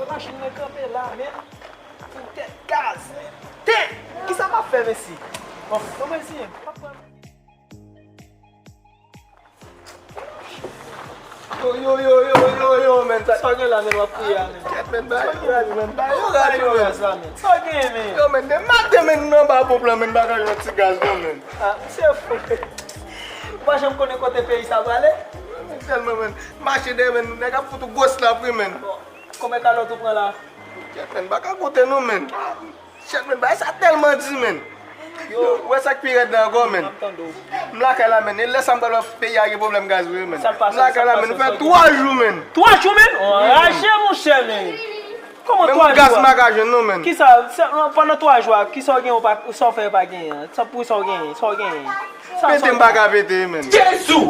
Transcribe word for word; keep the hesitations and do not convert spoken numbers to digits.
Machin nan kanpe la, men. Pou tèt gaz. Ten! Kisa m ap fè, mesi? Bon, non, mesi, m ap pran. Yo, yo, yo, yo, yo, yo, men. Sa w gen la, men, w ap kriye a, men. Kèt, men, ba yo radi, men, ba yo radi, men. Sa w gen, men. Yo, men, de maten, men, nou anba ponp lan, men, bagay yon ti gaz, non, men. Ah, misye fou. Ou pa janm konnen kote peyi sa prale? Men, tèlman, men. Mache dèyè, men, nèg ap fout ou gwo slap, wi, men. Bon, konbyen kalòt ou pran la? Kèt, men, pa ka konte, non, men. Shit, men, bagay sa tèlman di, men. Yo, ou wè sa k pi rèd la ankò, men. M lakay la, men. E lè sa m pral wè peyi a gen pwoblèm gaz vre, men. M lakay la, men. Nou fè twa jou, men. Twa jou, men? Anraje, monchè, men. Kòman twa jou? Menm gaz m pa ka jwenn, non, men. Kisa, sa, pandan twa jou a, kisa w gen, ou pa, sa w fè pa genyen? Sa pou sa w genyen? Sa w genyen? Pete m pa ka pete, men. Jezi!